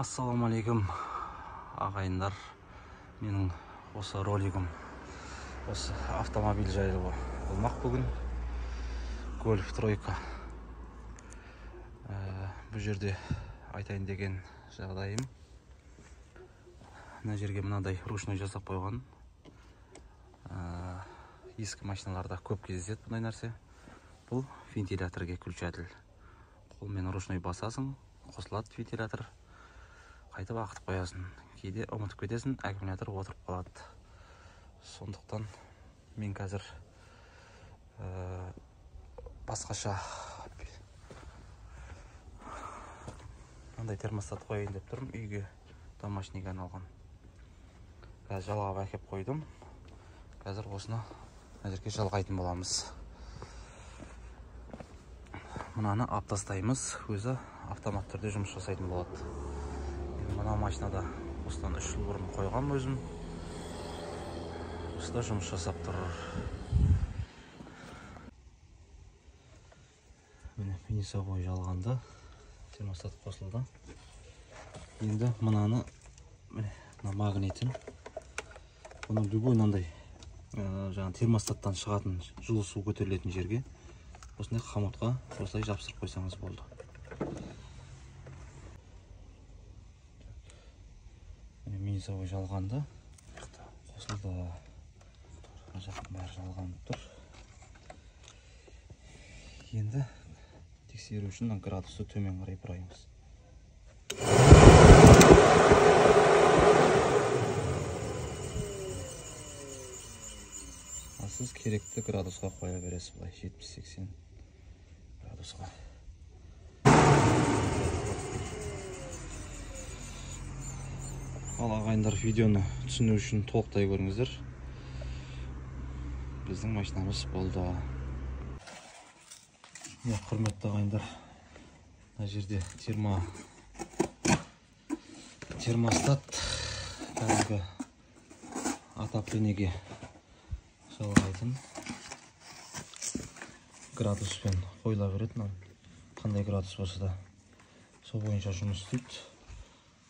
Ассалаумағалейкум ағайындар. Менің осы ролигім осы автомобиль жайлы болмақ бүгін. Гольф тройка. Бұл жерде айтайын деген жағдайым. Мына жерге мынадай ручной жасап қойған. Ескі машиналарда көп кездеседі бұндай нәрсе. Бұл вентиляторге включатель. Қолмен ручной басасың, қосылады вентилятор. Қайтып ағытып қоясың. Кейде ұмытып кетесің, аккумулятор отырып қалады. Сондықтан мен қазір басқаша мынандай термостат қояйын деп тұрмын үйге, домашнийге арналған. Қазір жалғап әкеп қойдым. Қазір осыны мына жерге жалғайтын боламыз. Мынаны алып тастаймыз, өзі автомат түрде жұмыс жасайтын болады. Мына машинада осыдан 3 жыл бұрын қойғам өзім. Осыда жұмыс жасап тұр. Міне минусовой жалғанды, термостат қосылды. Енді мынаны, міне мына магнитін, бұны любой мынандай жаңа термостаттан шығатын жылы су көтерілетін жерге осындай хомутқа осылай жапсырып қойсаңыз болды. Минусовой жалғанды, қосылды. Мына жақтың бәрі жалғанып тұр. Енді тексеру үшін градусты төмен қарай бұраймыз. Ал сіз керекті градусқа қоя бересіз, былай 70-80 градусқа. Ал ағайындар, видеоны түсіну үшін толықтай көріңіздер. Біздің машинамыз болды. Құрметті ағайындар, мына жерде термостат кәдімгі отоплениеге жалғайтын градуспен қойыла береді. Қандай градус болса да сол бойынша жұмыс істейді.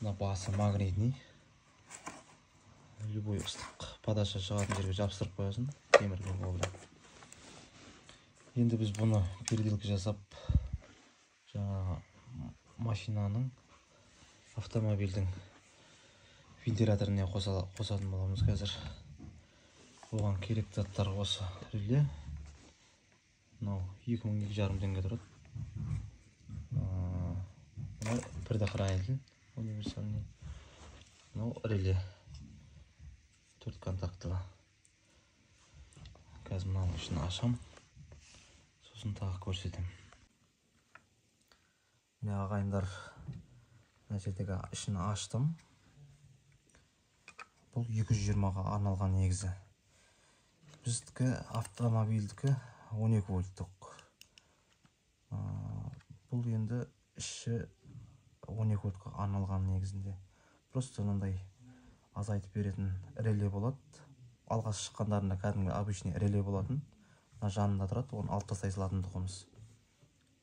Мына басы магнитный. Любой ыстық подача шығатын жерге жапсырып қоясың, темірге болды. Енді біз бұны переделка жасап, жаңағы машинаның, автомобильдің вентиляторына қосатын боламыз қазір. Оған керекті заттар осы реле. Мынау 22,5 теңге тұрады. Мынау предохранитель универсальный. Мынау реле 4 контактылы. Қазір мынаның ішін ашам, сосын тағы көрсетемін. Міне ағайындар, мына жердегі ішін аштым. Бұл 220-ға арналған негізі. Біздікі автомобильдікі 12 вольттық. Бұл енді іші 12 вольтқа арналған негізінде. Просто мынандай азайтып беретін реле болады. Алғаш шыққандарында кәдімгі обычный реле болатын. Мына жанында тұрады, оны алып тастай салатын тұғымыз.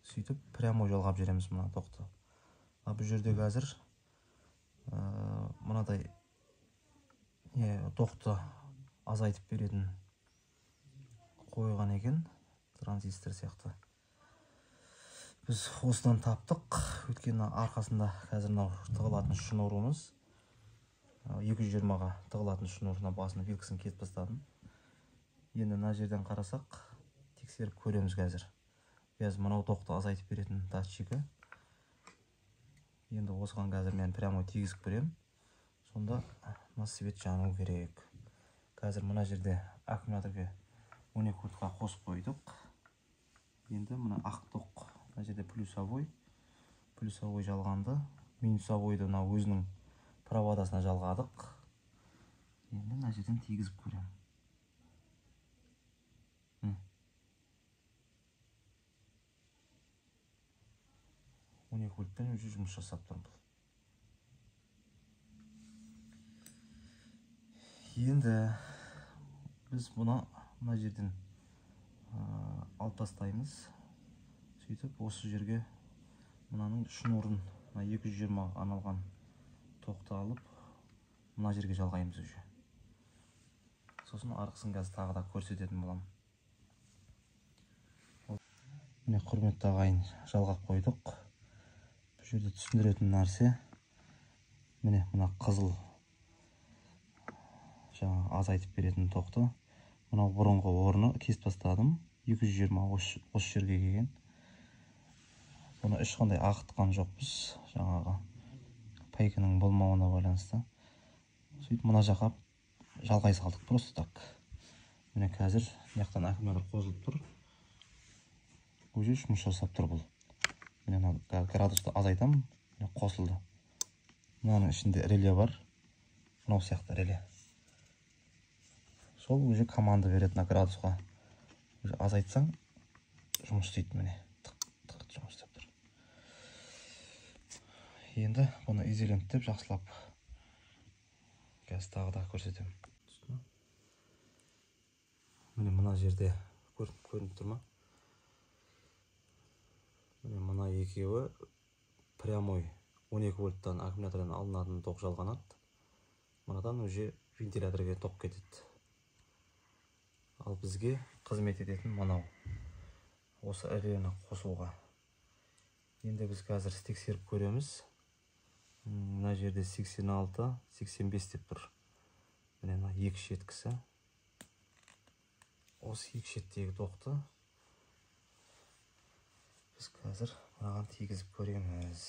Сөйтіп прямо жалғап жібереміз мына тоқты. Ал бұл жерде қазір мынадай тоқты азайтып беретін қойған екен, транзистор сияқты. Біз осыдан таптық, өйткені арқасында қазір мынау тығылатын шнурымыз 220-ға тығылатын шнурына басын вилкасын кесіп тастадым. Енді мына жерден қарасақ, тексеріп көреміз қазір. Қазір мынау тоқты азайтып беретін датчигі. Енді осыған қазір мен прямо тигізіп көремін. Сонда мына свет жану керек. Қазір мына жерде аккумуляторге 12 вольтқа қосып қойдық. Енді мына ақ тоқ, мына жерде плюсовой, плюсовой жалғанды, минусовойды мына өзінің проводасына жалғадық. Енді мына жерден тигізіп көремін. Он екі вольтпен уже жұмыс жасап тұр бұл. Енді біз бұны мына жерден алып тастаймыз. Сөйтіп осы жерге мынаның шнурын Мына 220-ға арналған тоқты алып, мына жерге жалғаймыз уже. Сосын арғысын қазір тағы да көрсететін боламын. Міне, құрметті ағайын, жалғап қойдық. Бұл жерде түсіндіретін нәрсе, міне мына қызыл жаңа азайтып беретін тоқты. Мынау бұрынғы орны кесіп тастадым. 220 осы жерге келген. Бұны ешқандай ағытқан жоқпыз, жаңағы пайканың болмауына байланысты. Сөйтіп мына жаққа жалғай салдық просто так. Міне қазір мына жақтан аккумулятор қосылып тұр. Уже жұмыс жасап тұр бұл. Міне мына градусты азайтамын, міне қосылды. Мынаның ішінде реле бар. Мынау сияқты реле. Сол уже команда береді мына градусқа. Уже азайтсаң жұмыс істейді міне. Тық тық жұмыс істеп тұр. Енді бұны изоленттеп жақсылап қазір тағы да көрсетемін. Түсті ме? Міне мына жерде көрініп тұр ма? Міне мына екеуі прямой 12 вольттан аккумулятордан алынатын тоқ жалғанады. Мынадан уже вентиляторға тоқ кетеді. Ал бізге қызмет ететін мынау. Осы релені қосуға. Енді біз қазір тексеріп көреміз. Мына жерде 86, 85 деп тұр. Міне мына екі шеткісі. Осы екі шеттегі тоқты біз қазір мынаған тигізіп көреміз.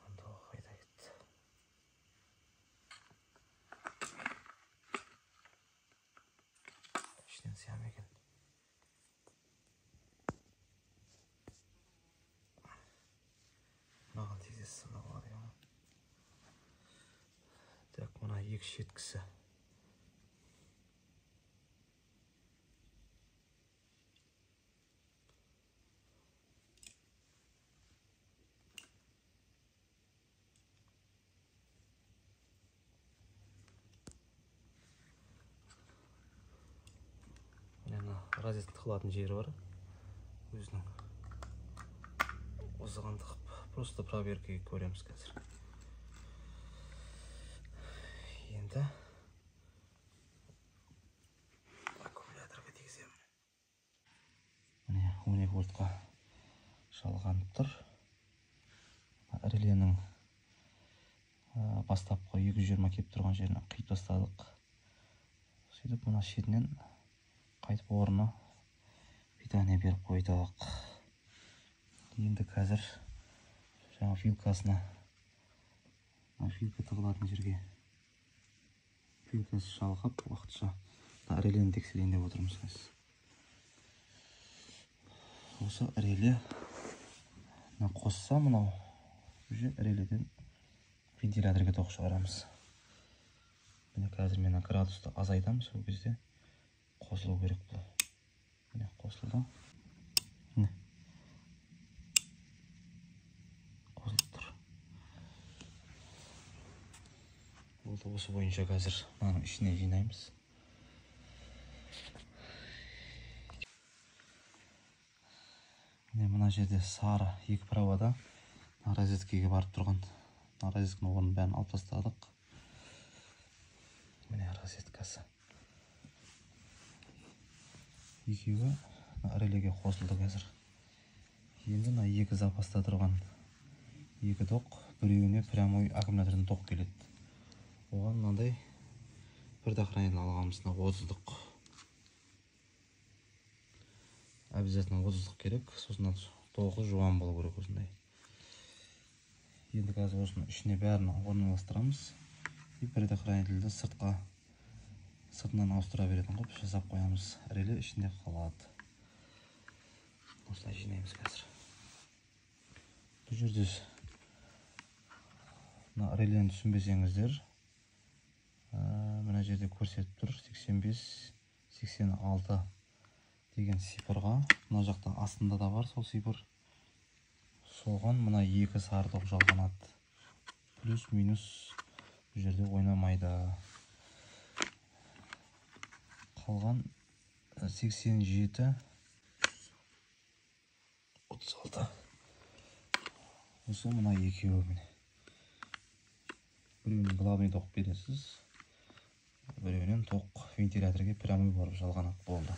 Мынау қайда кетті? Ішінен сыя ма екен? Мынаған тигізсе мына болады екен ғой. Так, мына екі шеткісі. Розетка тығылатын жері бар өзінің. Осыған тығып просто проверкаға көреміз қазір. Енді аккумуляторға тигіземін. Міне 12 вольтқа жалғанып тұр. Реленің бастапқы 220 келіп тұрған жерін қиып тастадық. Сөйтіп мына шетінен қайтып орнына питание беріп қойдық. Енді қазір жаңа вилкасына, мына вилка тығылатын жерге вилкасы жалғап уақытша мына релені тексерейін деп отырмыз қазір. Осы реле мына қосса мынау уже реледен вентиляторға тоқ шығарамыз. Міне қазір мен градусты азайтамын, сол кезде қосылу керек бұл. Міне қосылды. Міне қосылып тұр. Болды, осы бойынша қазір мынаның ішіне жинаймыз. Міне мына жерде сары екі провода мына розеткеге барып тұрған. Мына розеткенің орнын бәрін алып тастадық. Міне розеткасы. Екеуі мына релеге қосылды қазір. Енді мына екі запаста тұрған екі тоқ, біреуіне прямой аккумулятордан тоқ келеді. Оған мынандай предохранитель алғанбыз, мына 30-дық. Обязательно 30-дық керек, сосын тоғы жуан болу керек осындай. Енді қазір осының ішіне бәрін орналастырамыз. И предохранительді сыртынан ауыстыра беретін қылып жасап қоямыз. Реле ішінде қалады. Осылай жинаймыз қазір. Бұл жерде мына релені түсінбесеңіздер, мына жерде көрсетіп тұр 85, 86 деген сипырға. Мына жақта астында да бар сол сипыр. Соған мына екі сары тоқ жалғанады. Плюс минус бұл жерде ойнамайды. Қалған 87, 36. Осы мына екеуі міне. Біреуінен главный тоқ бересіз, біреуінен тоқ вентиляторге прямой барып жалғанады, болды.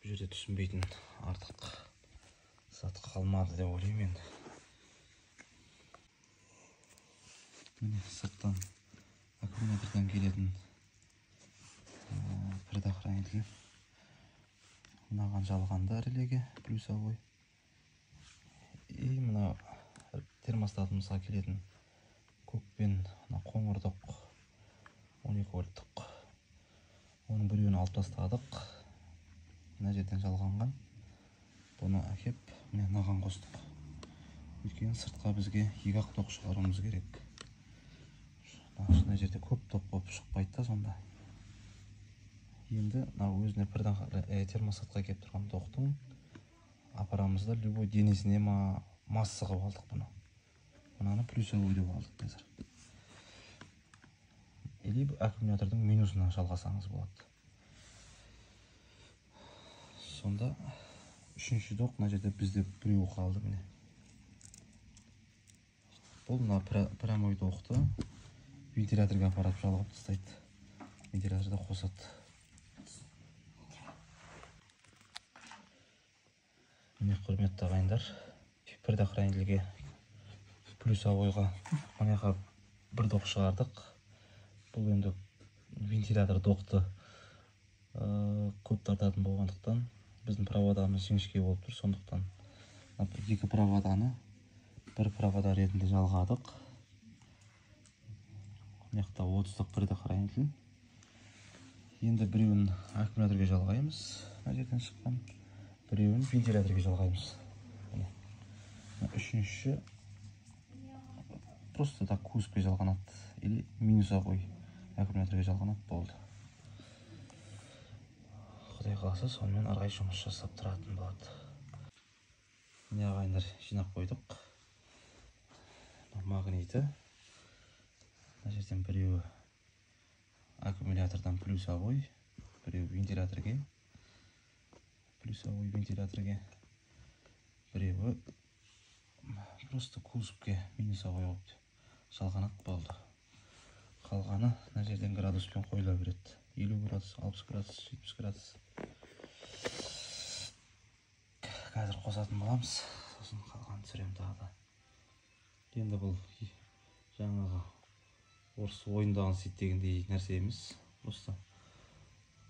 Бұл жерде түсінбейтін артық зат қалмады деп ойлаймын енді. Міне сырттан аккумулятордан келетін предохранитель мынаған жалғанды релеге плюсовой. И мына термостатымызға келетін көк пен мына қоңыр тоқ 12 вольттық. Оның біреуін алып тастадық. Мына жерден жалғанған. Бұны әкеп міне мынаған қостық. Өйткені сыртқа бізге екі ақ тоқ шығаруымыз керек. Мына жерде көп тоқ болып шықпайды да сонда. Енді мына өзіне термостатқа келіп тұрған тоқтың апарамыз да любой денесіне масса қылып алдық бұны. Мынаны плюсовой деп алдық қазір. Или аккумулятордың минусына жалғасаңыз болады. Сонда үшінші тоқ мына жерде бізде біреу қалды міне. Бұл мына прямой тоқты вентиляторға апарып жалғап тастайды. Вентиляторда қосады. Міне құрметті ағайындар, предохранительге плюсовойға мына жаққа бір тоқ шығардық. Бұл енді вентилятор тоқты көп тартатын болғандықтан біздің проводамыз жіңішке болып тұр, сондықтан екі проводаны бір провода ретінде жалғадық. Мына жақта 30-лық предохранитель. Енді біреуін аккумуляторға жалғаймыз, мына жерден шыққан, біреуін вентиляторға жалғаймыз. Міне. Үшінші просто так кузовке жалғанады или минусовой аккумуляторға жалғанады, болды. Құдай қаласа сонымен ары қарай жұмыс жасап тұратын болады. Міне ағайындар, жинап қойдық. Магниті. Мына жерден біреуі аккумулятордан плюсовой, біреуі вентиляторге, плюсовой вентиляторге, біреуі просто кузовке минусовой болып жалғанады, болды. Қалғаны мына жерден градуспен қойыла береді. 50 градус, 60 градус, 70 градус. Қазір қосатын боламыз, сосын қалғанын түсіремін тағы да. Енді бұл жаңағы орыс ойындаған істейді дегендей нәрсе емес. Просто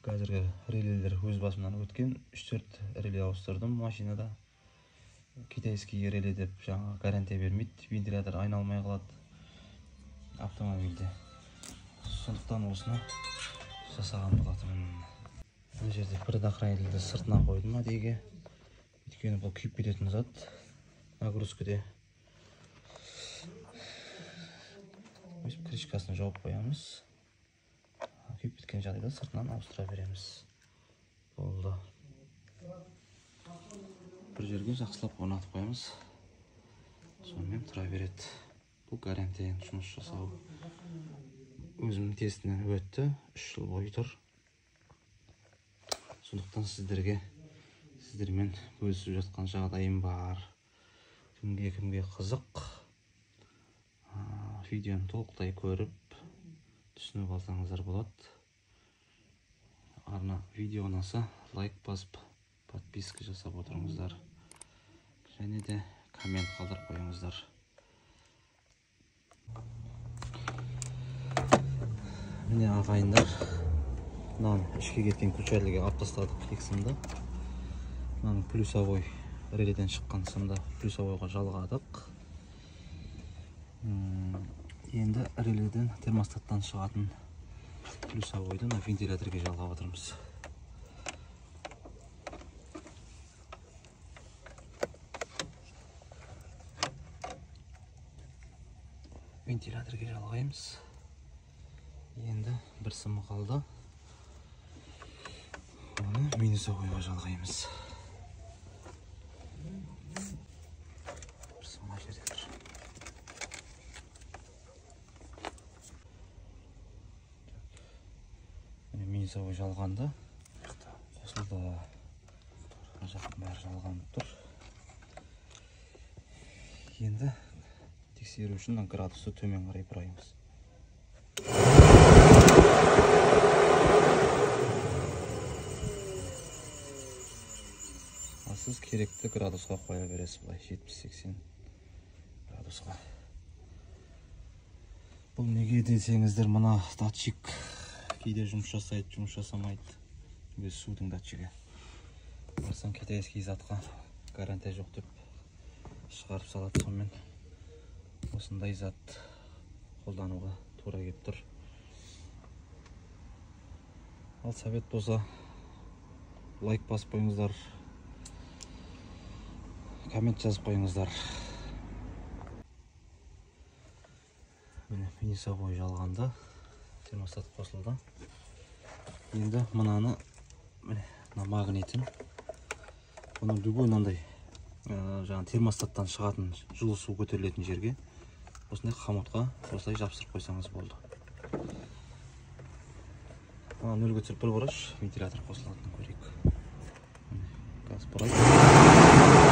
қазіргі релелер өз басымнан өткен 3-4 реле ауыстырдым машинада. Китайский реле деп жаңағы гарантия бермейді, вентилятор айналмай қалады автомобильде. Сондықтан осыны жасаған болатынмын. Мына жерде предохранительді сыртына қойдым әдейіге. Өйткені бұл күйіп кететін зат нагрузкаде. Өйстіп крышкасын жауып қоямыз. Күйіп кеткен жағдайда сыртынан ауыстыра береміз. Болды. Бір жерге жақсылап орнатып қоямыз. Сонымен тұра береді. Бұл гарантия жұмыс жасау. Өзімнің тестінен өтті, 3 жыл бойы тұр. Сондықтан сіздермен бөлісіп жатқан жағдайым бар. Кімге қызық, видеоны толықтай көріп, түсініп алсаңыздар болады. Арна видео ұнаса лайк басып, подписка жасап отырыңыздар. Және де коммент қалдырып қойыңыздар. Міне ағайындар, мынаны ішке кеткен включательге алып тастадық екі сымды. Мынаның плюсовой реледен шыққан сымды плюсовойға жалғадық. Енді реледен термостаттан шығатын плюсовойды мына вентиляторға жалғап отырмыз. Вентиляторға жалғаймыз. Енді бір сымы қалды. Оны минусовойға жалғаймыз. Бір сым мына жерде тұр. Міне минусовой жалғанды. Қосылды. Мына жақтың бәрі жалғанып тұр. Енді тексеру үшін градусты төмен қарай бұраймыз. Ал сіз керекті градусқа қоя бересіз, былай 70-80 градусқа. Бұл неге десеңіздер, мына датчик кейде жұмыс жасайды, жұмыс жасамайды. Өз судың датчигі. Барсаң китайский затқа гарантия жоқ деп шығарып салады, сонымен осындай зат қолдануға тура келіп тұр. Ал совет болса, лайк басып қойыңыздар, коммент жазып қойыңыздар. Міне минусовой жалғанды, термостат қосылды. Енді мынаны, міне мына магнитін, бұны любой мынандай жаңа термостаттан шығатын жылы су көтерілетін жерге осындай хомутқа осылай жапсырып қойсаңыз болды. Мына нөлге түсіріп бір бұраш, вентилятор қосылатынын көрейік. Міне, газ бұрайды.